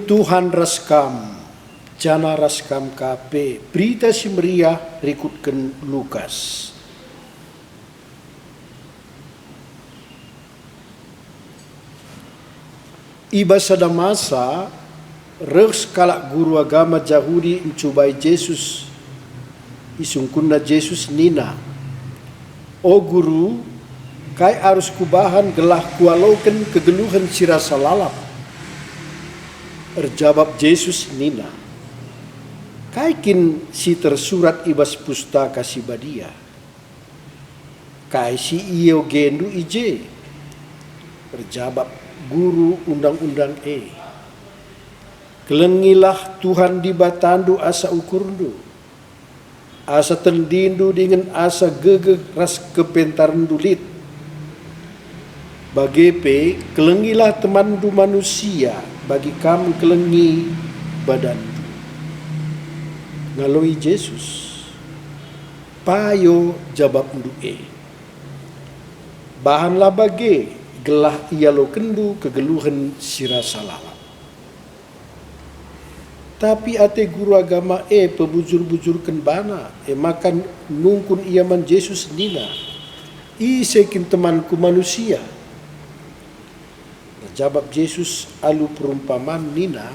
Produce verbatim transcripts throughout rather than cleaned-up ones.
Tuhan ras kam, janah ras kam ka pe. Berita Si Meriah rikutken Lukas. I bas sada masa, reh sekalak guru agama Jahudi ncubai Jesus. Isungkunna Jesus nina, "O Guru, kai arus kubahan gelah kualoken kegeluhen si rasa lalap?" Erjabap Jesus nina, "Kai kin si tersurat i bas Pustaka Si Badia? Kai si iogendu i je?" Erjabap guru undang-undang e, "Kelengilah Tuhan Dibatandu asa ukurndu, asa tendindu dingen asa gegeh ras kepentarenndu lit. Bage pe kelengilah temanndu manusia, bagi kam kelengi badanndu." Ngaloi Jesus, "Payo jabapndu e. Bahanlah bage gelah ialokenndu kegeluhen si rasa lalap." Tapi ate guru agama e pebujur-bujurken bana, e maka nungkun ia man Jesus nina, "Ise kin temanku manusia?" Erjabap Jesus alu perumpaman nina,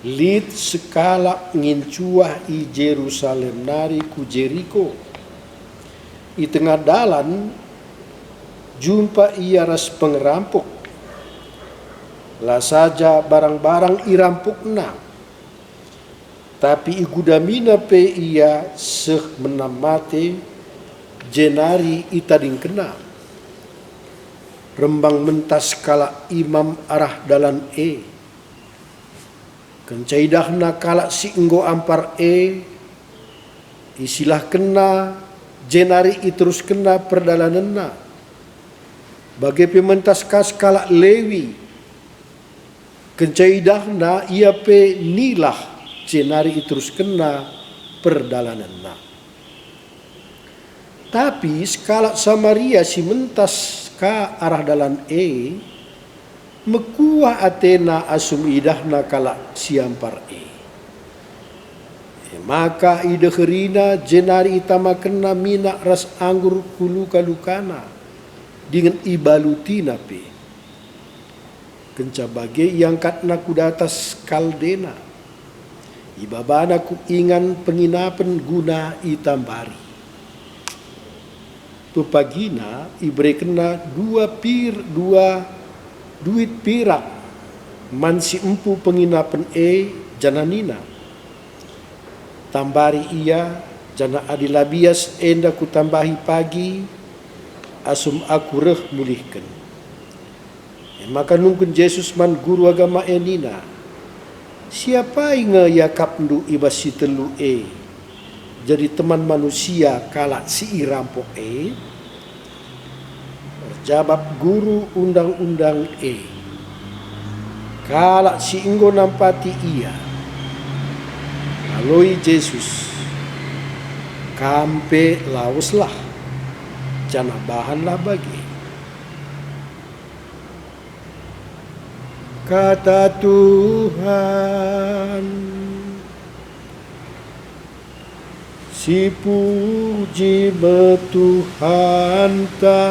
"Lit sekalak ngincuah i Jerusalem nari ku Jeriko. I tengah dalan jumpa ia ras pengerampuk. La saja barang-barang irampukna, tapi igudamina pe ia seh menam mate, jenari itadingkenna. Rembang mentas kalak imam arah dalan e. Kenca idahna kalak si enggo ampar e, isilahkenna, jenari iteruskenna perdalanenna. Bage pe mentas ka sekalak Lewi. Kenca idahna, ia pe nilah, jenari iteruskenna perdalanenna." Tapi sekalak Samaria si mentas ka arah dalan e, mekuah atena asum idahna kalak si ampar e. E maka ideherina jenari itamakenna minak ras anggur ku luka-lukana, dingen ibalutina pe. Kenca bage iangkatna ku datas kaldena, ibabana ku ingan penginapen guna itambari. Pepagina iberekenna dua pir-, dua duit pirak man si empu penginapen e, janah nina, "Tambari ia, janah adi la bias enda kutambahi pagi, asum aku reh mulihken." E maka nungkun Jesus man guru agama e nina, "Si apai nge iakapndu i bas si telu e jadi teman manusia kalak si irampok e?" Erjabap guru undang-undang e, "Kalak si enggo nampati ia." Ngaloi Jesus, "Kam pe laweslah, janah bahanlah bage." Kata Tuhan. Sipuji me Tuhanta.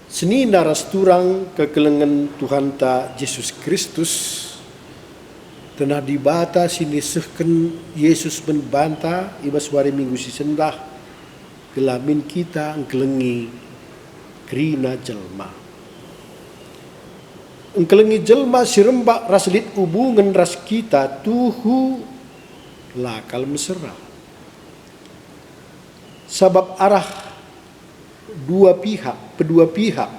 Senina ras turang kekelengen Tuhanta Jesus Kristus, tenah Dibata si nisehken Jesus man banta i bas wari Minggu si sendah, gelah min kita engkelengi kerina jelma. Engkelengi jelma si rembak ras lit ubungen ras kita tuhu la kal mesera. Sabap arah dua pihak, pedua pihak,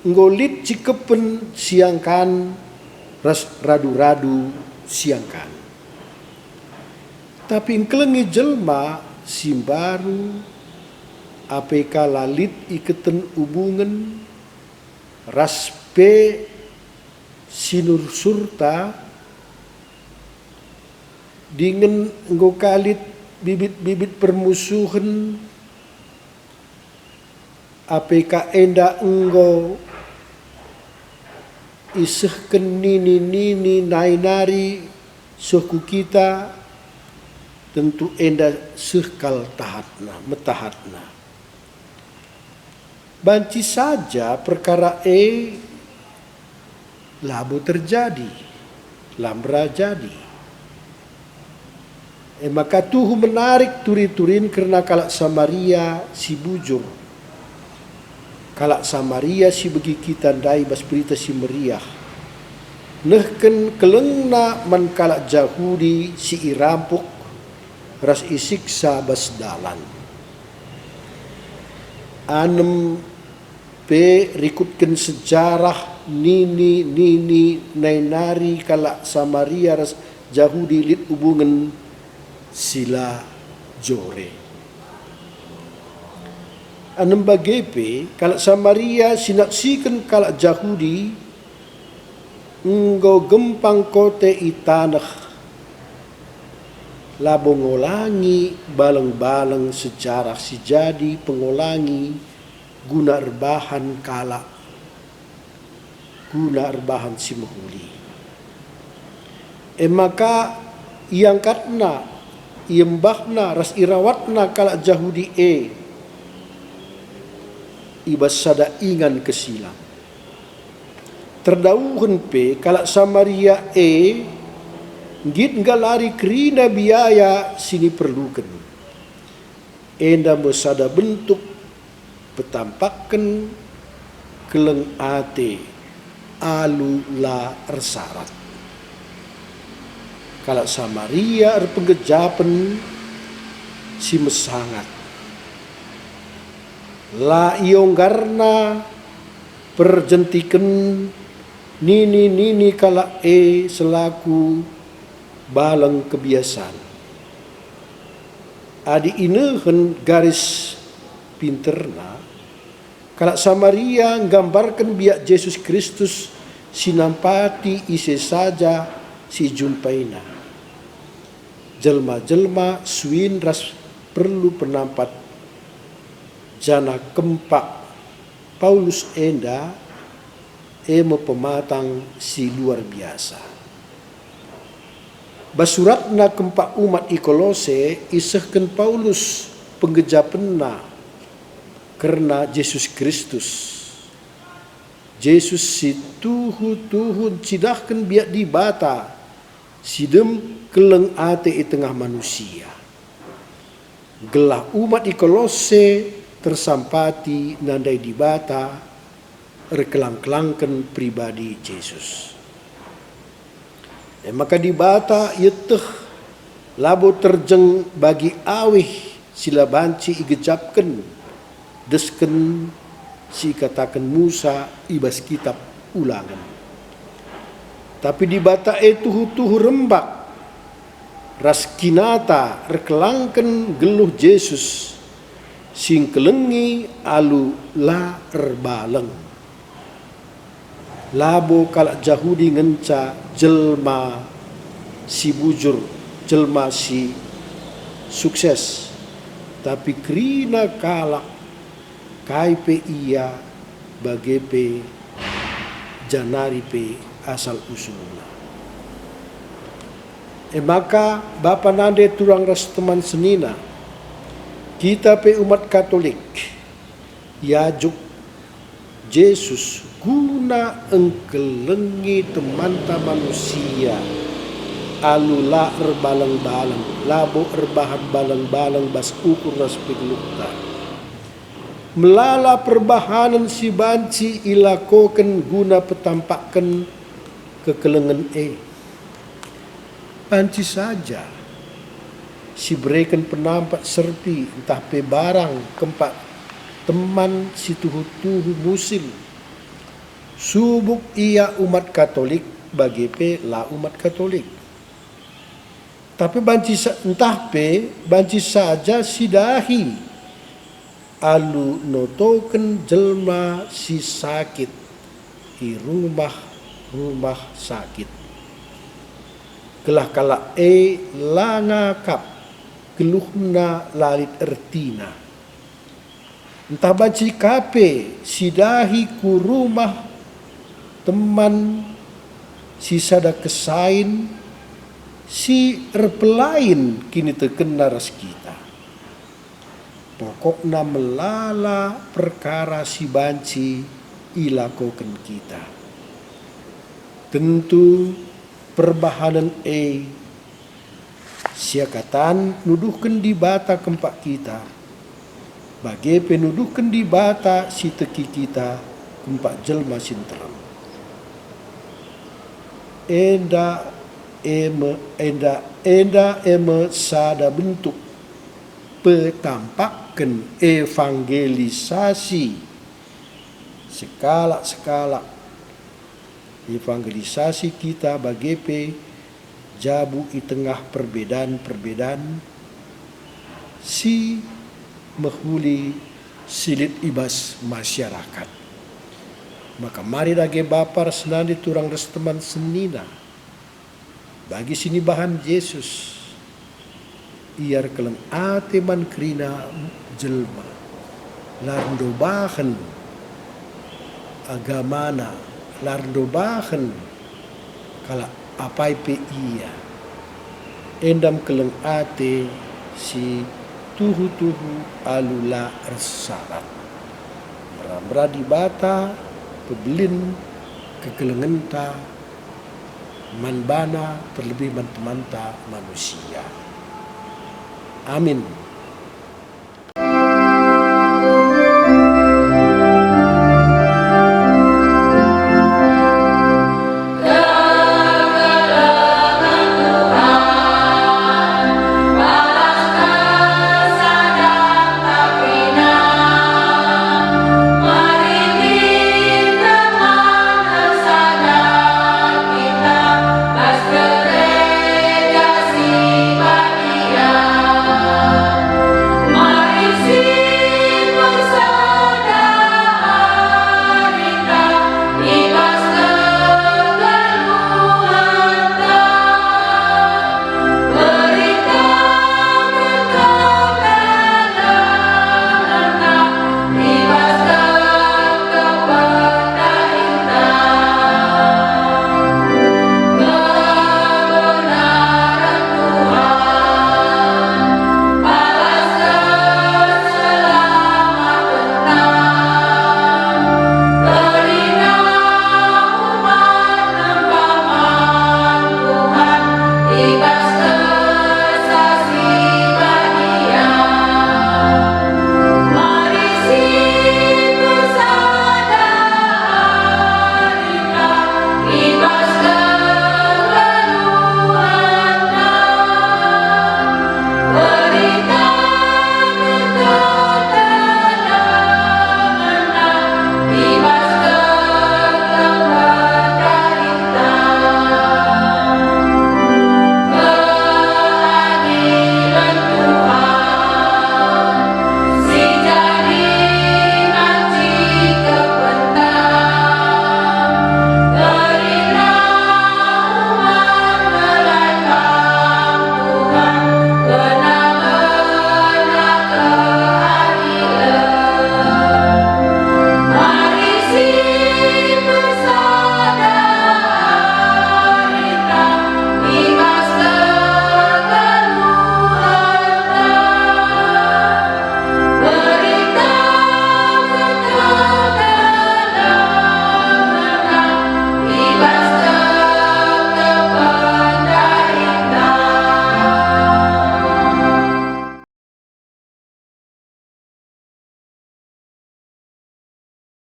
enggo lit cikepen siangkan ras radu-radu siangkan. Tapi engkelengi jelma si mbaru, apai ka la lit iketen ubungen, ras pe sinursurta, dingen enggo ka lit bibit-bibit permusuhen, Apai ka enda enggo isehken nini-nini nai nari seh ku kita, tentu enda seh kal tahatna, metahatna. Banci saja perkara e labo terjadi, la mera jadi. E maka tuhu menarik turi-turin kerna kalak Samaria si bujur. Kalak Samaria si begi kita ndai bas Berita Si Meriah, nehken kelengna man kalak Jahudi si irampuk ras isiksa bas dalan. Anem pe rikutken sejarah nini-nini nai nari kalak Samaria ras Jahudi lit hubungen si la jore. Anem bage pe kalak Samaria si naksiken kalak Jahudi enggo gempang kote i taneh, labo ngolangi baleng-baleng sejarah si jadi pengolangi guna erbahan kalak, guna erbahan si mehuli. E maka iangkatna, iembahna ras irawatna kalak Jahudi e i bas sada ingan kesilang. Terdauhen pe kalak Samaria e nggit nggalari kerina biaya si niperluken. Enda me sada bentuk petampakken keleng ate alu la ersarat. Kalak Samaria erpenggejapen si mesangat. La ionggarna perjentiken nini-nini kalak e selaku baleng kebiasan. Adi inehen garis pinterna, kalak Samaria nggambarken biak Jesus Kristus si nampati ise saja si ijumpaina. Jelma-jelma suin ras perlu penampat, janah kempak Paulus enda e me pematang si luar biasa. Bas suratna kempak umat i Kolose, isehken Paulus penggejapenna kerna Jesus Kristus. Jesus si tuhu-tuhu ncidahken biak Dibata si dem keleng ate i tengah manusia, gelah umat i Kolose tersampati nandai Dibata erkelang-kelangken pribadi Jesus. E maka Dibata ieteh labo terjeng bagi awih si la banci igejapken, desken si ikataken Musa i bas Kitap Ulangen. Tapi Dibata e tuhu-tuhu rembak ras kinata erkelangken geluh Jesus si ngkelengi alu la erbaleng. Labo kalak Jahudi ngenca jelma si bujur, jelma si sukses, tapi kerina kalak, kai pe ia, bage pe, janari pe asal usulna. E maka, bapa nande turang ras teman senina, kita pe umat Katolik, iajuk Jesus guna engkelengi temanta manusia alu la erbaleng-baleng, labo erbahan baleng-baleng bas ukur ras pegeluhta. Melala perbahanen si banci ilakoken guna petampakken kekelengen e. Banci saja sibereken penampat serpi ntah pe barang kempak teman si tuhu-tuhu musil, subuk ia umat Katolik bage pe la umat Katolik. Tapi banci sa-, ntah pe banci saja sidahi alu notoken jelma si sakit i rumah-rumah sakit, gelah kalak e la ngakap geluhna la lit ertina. Ntah banci ka pe sidahi ku rumah teman si sada kesain si erpelain kinitekenna ras kita. Pokokna melala perkara si banci ilakoken kita. Tentu perbahanen e siakatan nuduhken Dibata kempak kita, bage pe nuduhken Dibata si teki kita kempak jelma si nterem. Enda e me, enda, enda e me sada bentuk petampakken evangelisasi sekalak-sekalak, evangelisasi kita bage pe jabu i tengah perbedaan-perbedaan si mehuli si lit i bas masyarakat. Maka mari dage bapa ras nande turang ras teman senina. Bagi si nibahan Jesus, ia erkeleng ate man kerina jelma, la erndobahen agamana, la erndobahen kalak apai pe ia. Enda me keleng ate si tuhu-tuhu alu la ersarat. Mera-mera Dibata pebelin kekelengenta man bana, terlebih man temanta manusia. Amin.